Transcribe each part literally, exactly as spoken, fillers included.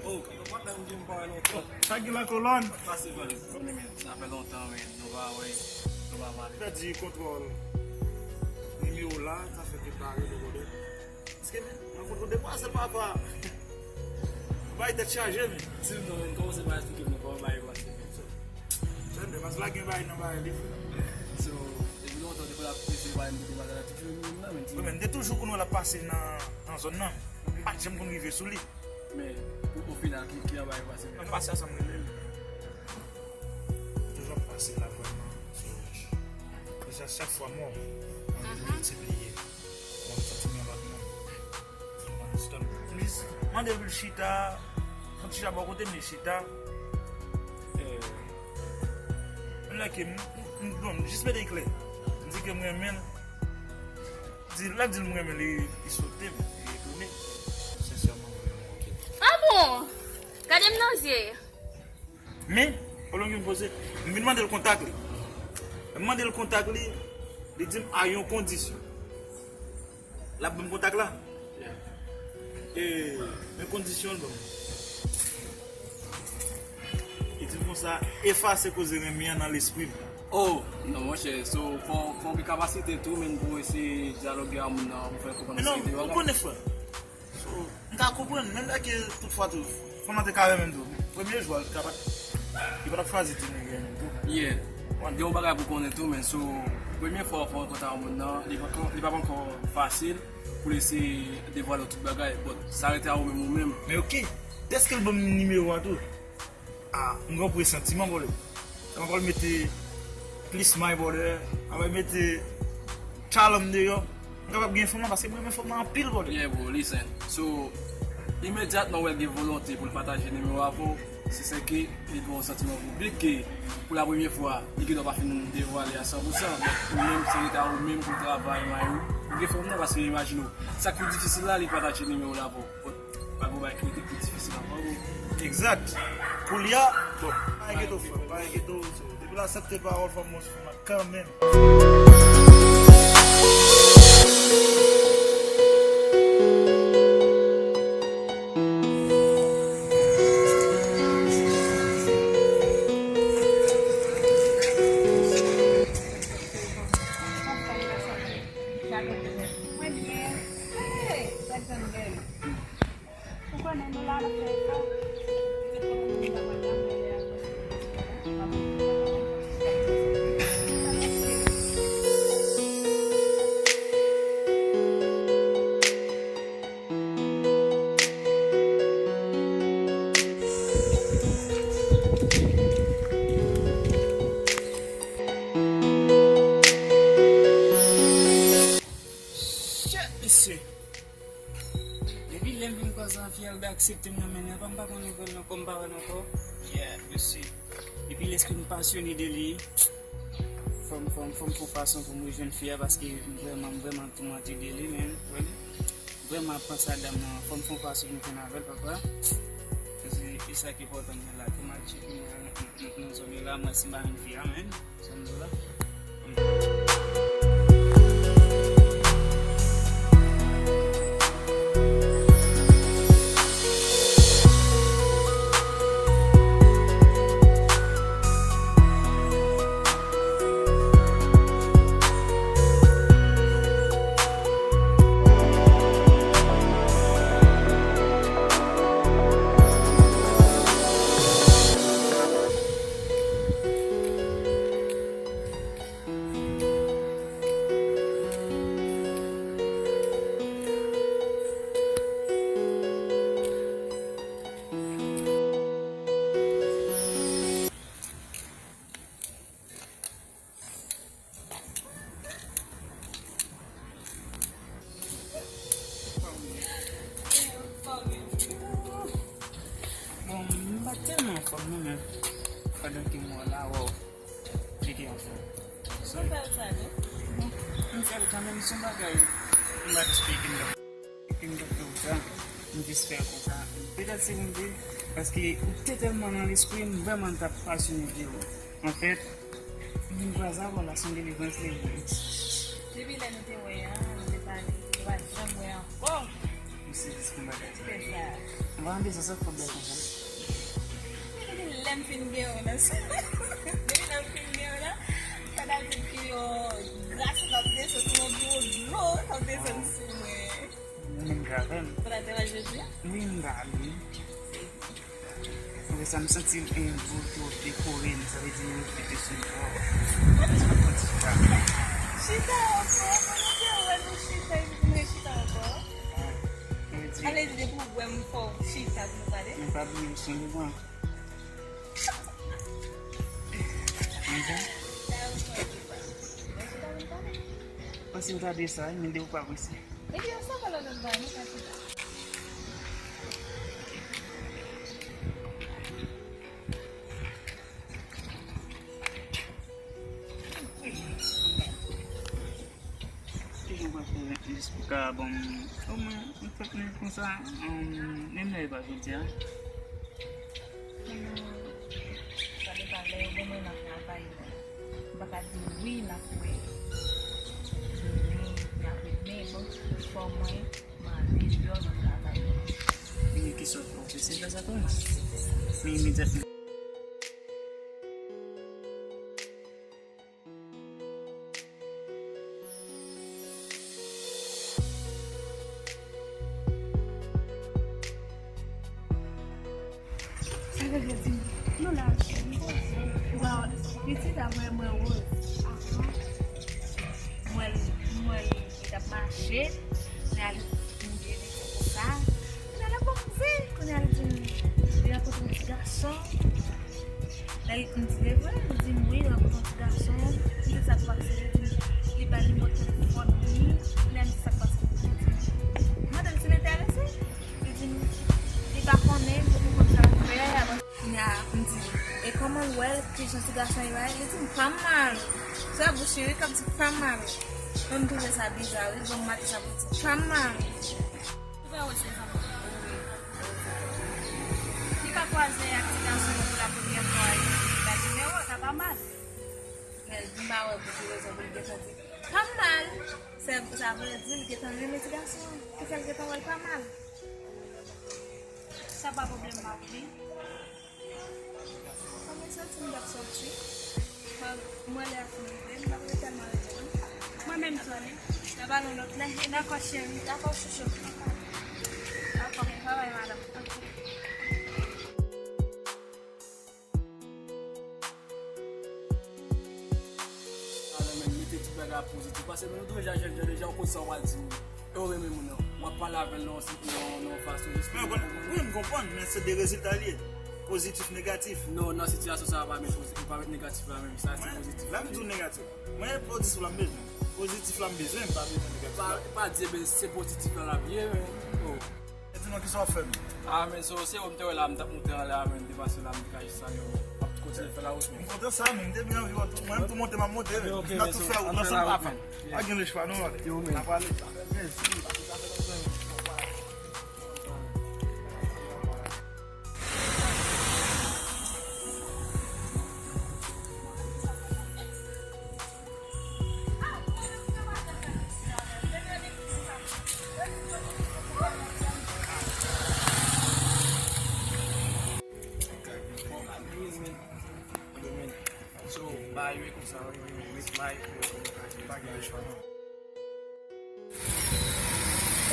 Oh, papa, m gen pa wè lontan. Sa ki la kolòn? Pase bal. Sa fè lontan, men nou pa wè, nou pa pale. Pèdi kontwòl nimewo la, sa fè ke bare de gode. Èske men, mwen kontre de pwa, se papa. Bay tèt chaje, men. Si m nan, men kòman se pa esplike m nan, kòman bay pase. Jan de baz la gen bay nan bay li. So, depi lontan, depi l ap eseye bay m de bagay la, toujou menm nan, men. Wi, men, m te toujou konn wè l ap pase nan, nan zòn nan. M pa t janm konn rive sou li. Men, o, o final, ki, ki anba yo pase? Mwen pase a sa m rele l. Toujou ap pase la vrèman. So, deja chak fwa mò, mwen miltipliye. Mwen santi m yon lòt moun. Mwen stop. Plis, mande l pou l chita. Fon ti chita bò kote m, li chita. Eh, m lèke m, m, m, bon, m jis mete l klè. M di ke m renmen l. Di, lè di l mwen, men li, li sote, li etone. Sensèman, mwen menm, ok. Ah bon? Gade m nan zye. Men, olonge m poze, m vin mande l kontak li. Lè m mande l kontak li, li di m a yon kondisyon. L ap ban m kontak la. E, men kondisyon l ban m. Li di m konsa, efase koze renmen an nan lespri m. Oh, non, monchè, so, fò, fò w gen kapasite tou, men pou eseye dyaloge a moun nan, pou fè l konprann. Men non, ou konnen, frè. So, m ka konprann, menm lè ke tout fwa tou, fanm nan te ka renmen m tou. Premye jou a, li ka pa t, li pa t ap chwazi di nèg renmen m tou. Yeah. Gen yon bagay pou konnen tou, men so, premye fwa w fè rankontre ak moun nan, li pa, li pa ankò fasil pou l eseye devwale tout bagay. But, sa rete a ou menm, ou menm. Men ok, dèske l ban m nimewo a tou? Ah, m gen yon presantiman, bòlè. Sa m ap al mete plis may, bòlè. M ap al mete tchalanm deyò. M kapab gen fanm nan, paske m renmen fanm nan anpil, bòlè. Yeah, bro, listen. So, imedyatman wè l gen volonte pou l pataje nimewo avè w, se sèke li gen yon santiman pou ou. Byen ke pou la premye fwa, li gendwa pa fin devwale a san pou san, men ou menm, se rete a ou menm pou travay may ou. Ou gen fanm nan, paske imajine w, sa k pi difisil la, li pataje nimewo l avè w. But, pa gen bagay ki rete pi difisil ankò, bro. Egzat. Koulye a, bon, pa enkyete w, frè, pa enkyete w. So, depi l aksepte pawòl fanm nan, se fanm nan kanmenm. Mwen byen. Hey, sa k jan bèl. Ou konnen nou la, n ap fè efò. Shit, mesye. Depi lè m vin kwaze avè l, li aksepte m nan, men apa m pa konn nouvèl l ankò, m pa wè l ankò. Yeah, mesye. Epi lèske m pasyone de li. Fò m, fò m, fò m fè fason pou m rejwenn fi a, paske m vrèman, m vrèman toumante de li, men, really. M vrèman ap panse a dam nan. Fò m fè fason pou m jwenn avè l, papa. Se, se sa ki enpòtan, men la, kòm al tcheke mwen nan, nan, nan, nan zòn yo la, mwen si m pa jwenn fi a, men. Bon, m pa tèlman anfòm non, men pandan ke m wè la, wow, li te anfòm. Ou fè l sa tou? Bon, m fè l kanmenm, se yon bagay m pa t esplike m. Epi m t ap fè w sa, m jis fè l konsa. Petèt se Bondye, paske ou te tèlman nan lespri m, vrèman m t ap pasyone de ou. Anfèt, m vin kwaze avè w la, se yon delivrans li ye. Depi lè nou te wè a, nou te pale, nou pa t janm wè ankò. M sezi se konn bagay sa. Fè sa. Mwen desann sa k fè w bèl konsa. Depi lè m fin gen w nan sa. Depi lè m fin gen w la, sa ta di ke yon gras w ap desann, se yon gwo dlo w ap desann sou mwen. Mwen menm gravè m. Ou ta te mal jodi a? Wi, m gade. Apre sa, m santi m, eh, gwo dlo dekore m, sa vle di m reflete sou m. Sa fè ti gras. Chita ankò, mwen te wè nou chita, epi nou chita ankò. Sa vle di depi w wè m fò w chita pou nou pale. Mwen pa bliye w sonje mwen. Anjan? Sa yo fò w chita pou nou pale. Panse m gade sa, men depi w pa prese. Epi yo sa fè lòt lòt bagay, nou ka chita. Kijan w pral fè jis pou ka ban m, omwen, m fèk menm konsa, um, menm lè e pa jodi a. Sa depann lè yo ban mwen nan travay mwen. M pa ka di wi n ap wè. Men, n ap wè, men bon, fò mwen mande deyò nan travay mwen. Men ki sòt ou se fè sa tou? Men imedyatman. Sa vle di, nou la, cheri. Waw, pitit a vrèman woz. Mwen, mwen, li t ap mache, men al vin vye li konsa. Kounye a l ap poze, kounye a l di m, li rankontre yon ti gason. Lè l, m di, se vre? Li di m, wi, l rankontre yon ti gason. M di, sa k pase? Li di m, li ba l nimewo telefòn li. Lè m di, sa k pase? Li di m, m mande l si l enterese. Li di m, li pa konnen, li poko konn sa l ap fè. Apre, kounye a, m di, e kòman l wè l, kijan ti gason yo ye? Li di m, pa mal. Se bouch li, wi, k ap di pa mal. Mwen, m twouve sa biza, wi. Bon, m mande sa pou di, pa mal. Ou pa wè se zanmi w. Li ka kwaze ak ti gason yo pou la premyè fwa, li ba l nimewo, sa pa mal. Men li pa wè pou ki rezon pou l gentan di pa mal. Sa, sa vle di l gentan renmen ti gason an. Ki fè l gentan wè l pa mal. Sa pa pwoblèm m ap li. Kòman w santi m t ap sòti? Mwen, lè a fin rive, m pa t tèlman rete non. Mwen menm tou, wi. N a pale yon lòt lè. Dakò, cheri. Dakò, chouchou. Dakò, bye bye, madanm. Alò, men, mete tout bagay pozitif. Paske nou dwe jan, jan, jan, jan, w konn sa w pral di. E w renmen moun nan. W ap pale avè l nan, nan, nan yon fason jis pou... Men, wi, m konprann, men se de rezilta li ye. Pozitif, negatif. Non, nan sitiyasyon sa a, pa met pozitif, pa met negatif la menm. Sa se pozitif. Lè m di w negatif, mwen pozitif la m bezwen. Pozitif la m bezwen, m pa bezwen negatif la. Pa, pa di, men se pozitif la l ap ye, men. Oh. E di nou kisa w ap fè menm? Ah, men so, se ou m te wè la, m t ap monte anlè a, men m te pase la, m te ka jis salye w. M ap kontinye fè lawout, men. M kontan sa, men m te byen anvi wè tou. Mwen, m tou monte, m ap monte, men. Ok, n ap tou fè wout ansanm, papa. Pa gen lechwa, non, ale. Yo, men. N ap ale. So, bay wi konsa, wi, wi, wi, wi, bay, wi, wi, pa gen lechwa, non.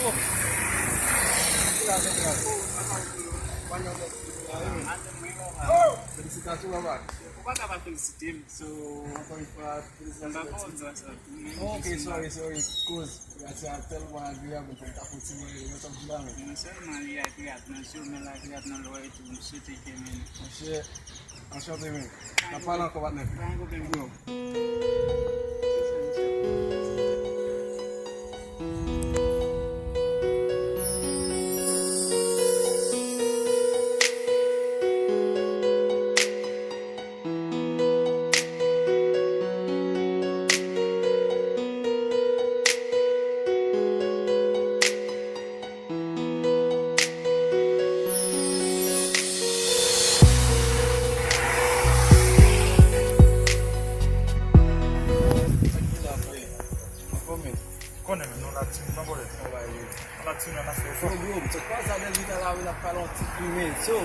Oh! Oh! Felisitasyon, papa. Ou pa ka pa felisite m, so. Ankò yon fwa, felisitasyon. Ok, sorry, sorry. Koz, gras a tèlman agreyab, mwen ta kontinye, mwen ta di la, men. Non sèlman li agreyab nan je w, men l agreyab nan lè w tou, m swete ke, men. Monchè, anchante, men. N ap pale ankò, patnè. Pa gen pwoblèm. Yo. Pale yon ti pi, men. So,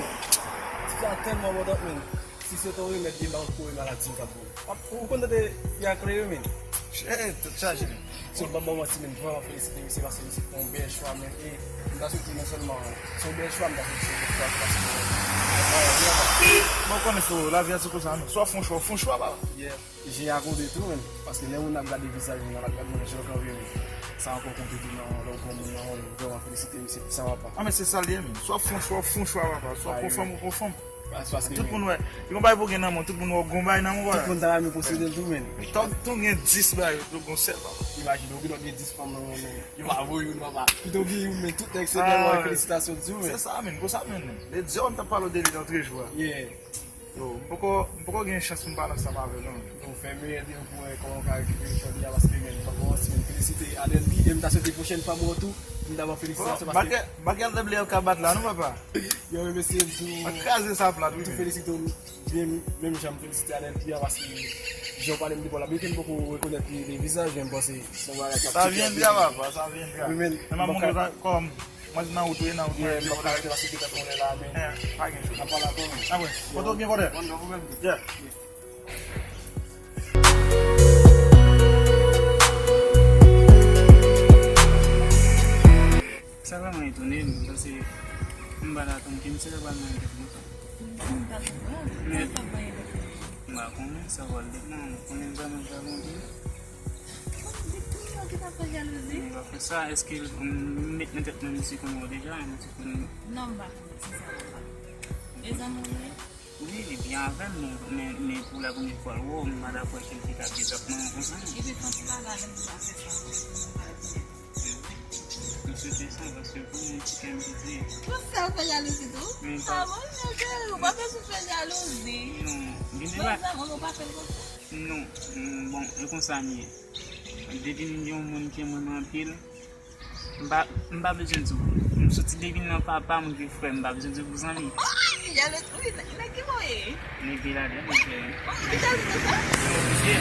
ti sa tèlman bòdòt, men. Si se te yon remèd, gen ba ou ko remèd la, ti m k ap bon. Ou konn tande fi a klere, men. Shit, tèt chaje, men. So, ban ban manti, men, vrèman felisite misye paske misye fè yon bèl chwa, men. E m ta swete non sèlman se yon bèl chwa, m ta swete se yon bèl chwa tou paske, bon, ou konnen, freo, lavi a se konsa, non. Swa w fè yon chwa, w fè yon chwa, papa. Yeah. Jan a konte tou, men. Paske lè moun ap gade vizaj moun, ap gade moun jan l kanpe, men. Sa ankò konte tou nan lè w pran moun nan, vrèman felisite misye pou sa, papa. Ah, men se sa l ye, men. Swa w fè yon chwa, w fè yon chwa, papa. Swa w pran fanm, ou pran fanm. Tout moun wè. Li gon bagay pou gen nan men w, tout moun wè w gon bagay nan men w, papa. Tout moun ta renmen posede l tou, men. Tòg tou gen dis bagay, yo gon sèl, papa. Imajine w gen dis fanm nan men w, men. Yo pa voye youn, papa. Pito gen youn, men tout nèg se tèlman felisitasyon di w, men. Se sa, men. Konsa, men. Lè di w, m t ap pale w de li lòt jou a. Yeah. Yo, m poko, m poko gen chans pou m pale ansanm avè w, non. Yo, fè meyè de yo pou wè kòman w ka rekipere chòt li a, paske, men, m poko ansi, men, felisite Adelby, e m ta swete pwochèn fwa m wè w tou, m ta ba w felisitasyon, paske bagay, bagay Adelby ap ka bat la, non, papa? Yo, remèsye m tou. Mwen kraze sa plat, wi, men. Tou felisite w byen, menm jan m felisite Adelby a, paske jan w pale m de bò la, byenke m poko rekonèt li de vizaj, men m panse se yon bagay k ap tcheke. Sa vyendra, papa, sa vyendra. Wi, men, men m ap montre w kòm Mwen nan wout, wi, nan wout mwen. Yeah, m ap ka rete paske te fè konnen la, men. Eh, pa gen sou. N ap pale ankò, men. Ah, wè. Kote w gen vòlè? Bon, bon, bon, bon. Yeah. Sa vrèman etone m, paske m pa t atann ke misye ta pral nan tèt konsa. M pa konprann. Men sa k ap bay tèt konsa. M pa konnen sa pral devan, m konnen vrèman m pa konnen. Bon, depi yon ki ta fè jalouzi. M pa fè sa, èske m met nan tèt mwen misye konnen w deja, misye konnen. Non, m pa konnen si sa papa. E zanmi w ye? Wi, li byen avè m, men, men, men pou la premye fwa l wè w, m pa dakò ke l te ka bezwen pran w konsa, non. Epi fò ti bagay la pou pa fè sa. M swete sa, paske pou mwen ti kè m piti. Pou sa w fè jalouzi tou? Ah, bon, non, cheri, ou pa bezwen fè jalouzi. Non, gen de bagay. Bon, zanmi w pa fè l konsa. Non, mm, bon, e konsa m ye. Depi m gen yon moun ki renmen mwen anpil, m pa, m pa bezwen di w. M soti depi nan papa m rive frè m, m pa bezwen di w pou zanmi. Ay, jalouzi, wi, nan, nan ki bò w ye? Neve ladan, neve. Oh, ou jalouzi konsa? Oblije.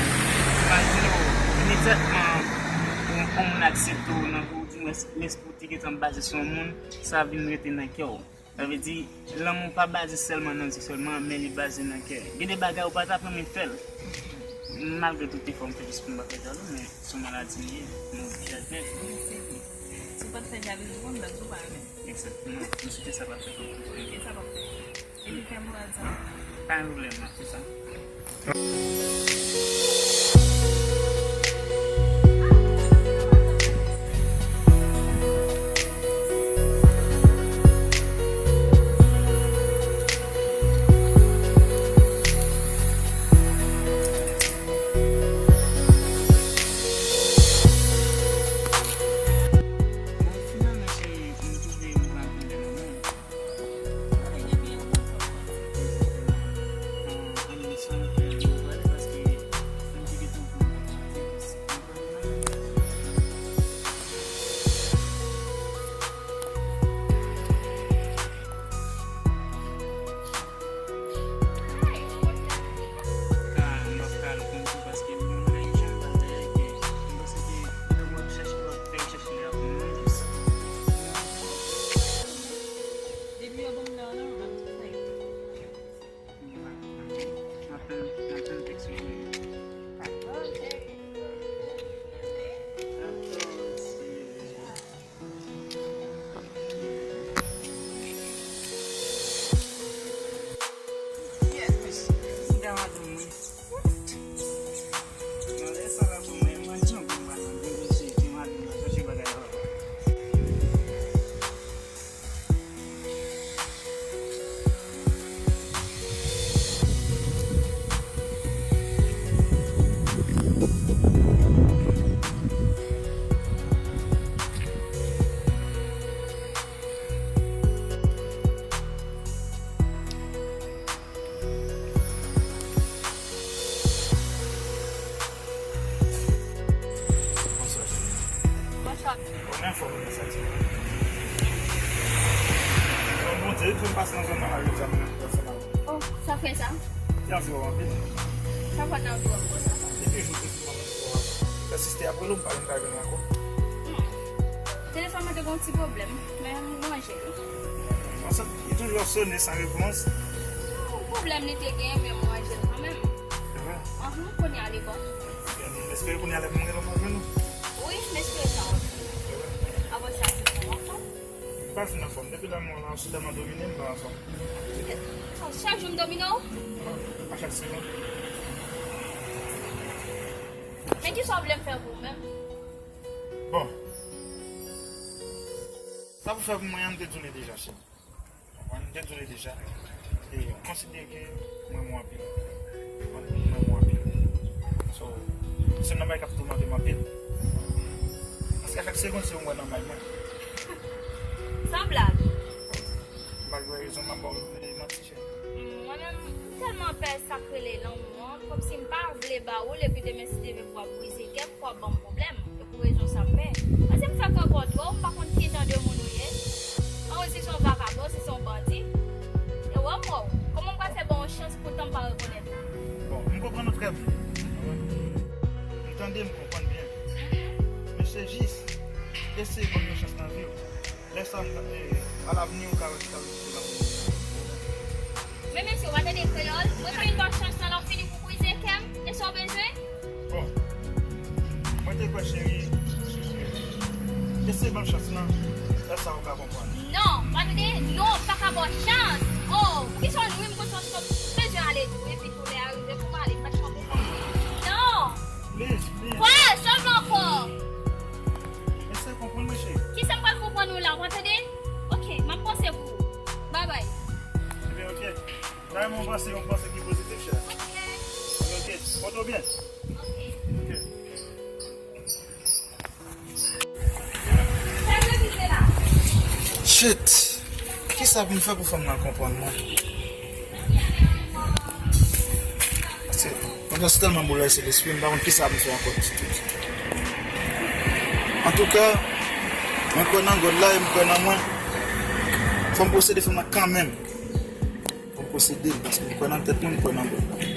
Imajine w, imedyatman, yon, yon moun aksepte w nan vi w, di mwens, lespri w te gentan baze sou yon moun, sa vin rete nan kè w. Sa vle di, lanmou pa baze sèlman nan zye sèlman, men li baze nan kè. Gen de bagay ou pa t ap renmen fè l. Malgre tout efò m fè jis pou m pa fè jalou, men se yon maladi li ye, m oblije admèt. Se vre. Si w pa t fè jalouzi pou m, m t ap di w pa renmen. Egzakteman. M swete sa p ap fèt ankò. Ok, sa p ap fèt. Epi fè m pran sa. Pa gen pwoblèm, m ap fè sa. Depi yo ban m lè an nan, m ap fè. Bonswa, cheri. Bonswa. Bon, anfòm, sa ti. Bon, Bondye, li fè m pase nan zòn nan la, jodi a, mwen ansanm avè w. Oh, sa fè sa? Li anvi wè w anpil. Sa fè w te anvi wè m konsa? Depi jou te sou mwen, mwen te wè w. Lè sistè ap rele w, m pa vin ka jwenn ou ankò. Hmm. Telefòn mwen te gen yon ti pwoblèm, men m ranje l. Li toujou ap sone san repons. Yon pwoblèm li te genyen, men mwen ranje l kanmenm. Se vre? Ahn, kounye a li bon. M espere kounye a lè pou mwen gentan jwenn ou. Wi, m espere sa osi. Se vre? Apre sa, se bon, anfòm? M pa fin anfòm. Depi lè m wè w la, ou sou tèlman domine m, m pa anfòm. Oh, chak jou m domine w? A chak segonn. Men kisa w vle m fè pou ou menm? Bon. Sa pou fè pou mwen an, m te di w li deja, cheri. Konprann? M te di w li deja. E konsidere ke mwen renmen w anpil. Mwen renmen w anpil. So, se yon bagay k ap toumante m anpil. Paske a chak segonn, se ou m wè nan may mwen. San blag. M pa gen rezon, m ap ba w manti, cheri. Mwen menm, m tèlman pè sa k rele lanmou an, kòmsi m pa vle ba ou l, epi demen si Dye vle pou w ap brize kè m, pou w ap ban m pwoblèm. E pou rezon sa m pè. Paske m fèk rankontre w, m pa konn ki jan de moun ou ye. An, ou di se yon vakabon, si se yon bandi. E wè m wè w. Kòman m pral fè ba w yon chans poutan m pa rekonèt ou? Bon, m konprann ou trè byen. M tande, m konprann byen. Men se jis, eseye ban m yon chans nan vi w. Lè sa, m ka, e, alavni, ou ka wè ki ka rive nan vi w. Men mesye, ou pa tande kreyòl? Mwen fè yon ba w chans nan, lè w fini pou brize kè m. E sa w bezwen? Bon, mwen te kwè, cheri, eseye ban m chans lan, lè sa ou ka konprann. Non, pa tande, non, m pa ka ba w chans. Oh, poukisa w nwi m konsa? M bezwen ale tou, epi tou lè a rive pou m ale, m pa t konprann. Non! Please, please. Kwè, sòlman ankò. Eseye konprann mwen, cheri. Kisa m pral konprann ou la, w pa tande? Ok, m ap panse pou ou. Babay. Ebyen, ok. Sa mwen panse, yon panse ki pozitif, chè. Ok. Ok. Pote w byen. Ok. Shit! Kisa pou m fè pou fanm nan konprann mwen? Paske mwen panse tèlman boulvèse lespri m, m pa konn kisa pou m fè ankò. Antouka, mwen kwè nan God la e m kwè nan mwen. Fò m posede fanm nan kanmenm. Fò m posede l, paske m kwè nan tèt mwen, m kwè nan God la.